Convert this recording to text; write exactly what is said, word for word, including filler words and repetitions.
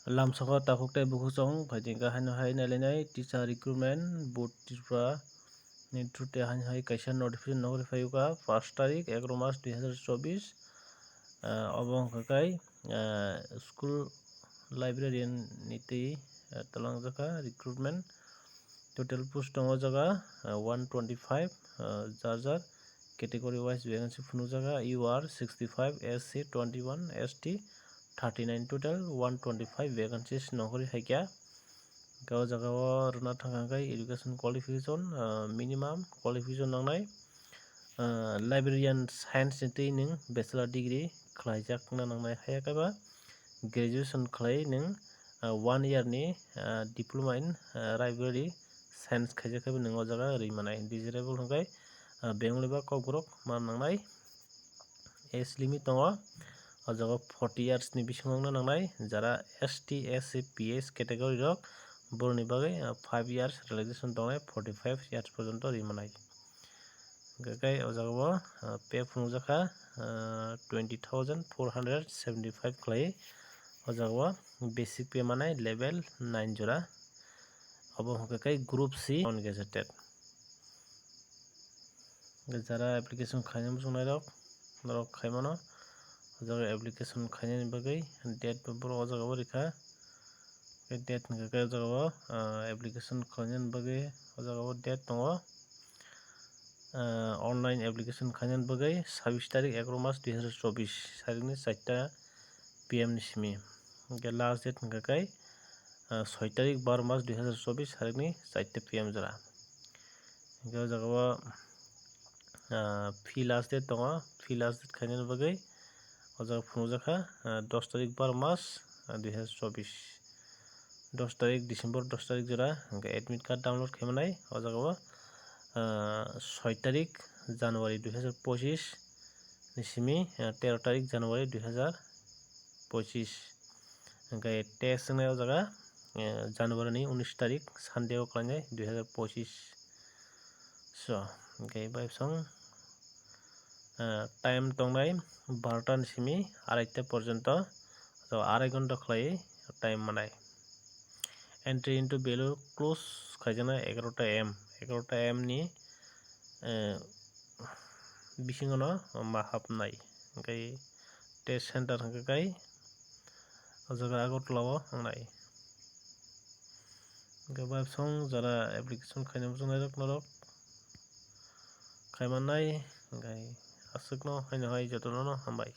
Lamsoko takhuk tei bukhuk chong phaidi hwnkha haino hai nailainai teacher recruitment board Tripura ni through tei haino hai kaisa notification nokri phaiwkha first tarik egaroh March dui hazar chobbish. Ah, obo hwnkha kai, ah, school librarian ni twi, ah, twlangjakha recruitment. Total post tongo o jaga, ah, one twenty five, ah, jar jar category wise vacancy phunukjak, U R sixty five, S C twenty one, S T thirty nine, total one twenty five vacancies nongkhorwi hai kha. Hwnkhe o jaga o rwna thang kha khe education qualification, ah, minimum qualification nangnai, ah, librarian science ni twi nwng bachelor degree khlaijakna nangnai, haiya khe ba graduation khlai nwng, ah, one year ni, ah, diploma in, ah, library science khaijak khe bo nwng o jaga rwi manai. Desirable hwnkhe, ah, Bengali ba Kokborok ma nangnai. Age limit tongo, o jaga forty years ni bisingo wngna nangnai. Jara S T, S C, P S category rok, boroni bagwi, ah, five years relaxation tongnai, forty five years porjonto rwi manai. Hwnkhe kai o jaga o, ah, pay phunukjak kha, ah, twenty thousand four hundred seventy five khlai. O jaga o basic pay manai level nine jora. Obo hwnkhe kai group C, non gazetted. Jara application khaina muchungnai rok, norok khaimano. O jaga application khainani bagwi date bo borok o jaga o rikha. Tei date hwnkhe khe o jaga o, ah, application khlainani bagwi o jaga o date tongo. Ah, online application khlainani bagwi sabbish tarik egaroh March dui hazar chobbish, sarikni charta P M ni simi. Hwnkhe last date hwnkhe khe, ah, soi tarik baro March dui hazar chobbish, sarikni charta P M jora. Hwnkhe o jaga o, ah, fee last date tongo, fee last date khainani bagwi o jaga phunukjak kha, ah, dos tarik baro March, ah, dui hazar chobbish. Dos tarik December, dos tarik jora hwnkhe admit card download khaimanai o jaga o, ah, soi tarik January dui hazar pochish ni simi, ah, tero tarik January dui hazar pochish. Hwnkhe test wngnai o jaga, eh, January ni unis tarik Sunday o khlainai dui hazar pochish. So, hwnkhe bai bwswng, eh, time tongnai barota ni simi araita porjonto, so arai ghonta khlai time manai. Entry into value close khaijaknai egarota M, egarota M ni, eh, bisingono ma hapnai. Hwnkhe test center hwnkhe kai o jaga Agartala o wngnai. Hwnkhe bai bwswng jara application khaina muchungnai rok norok khaimannai, hwnkhe aswkno haino hai jotono no hambai.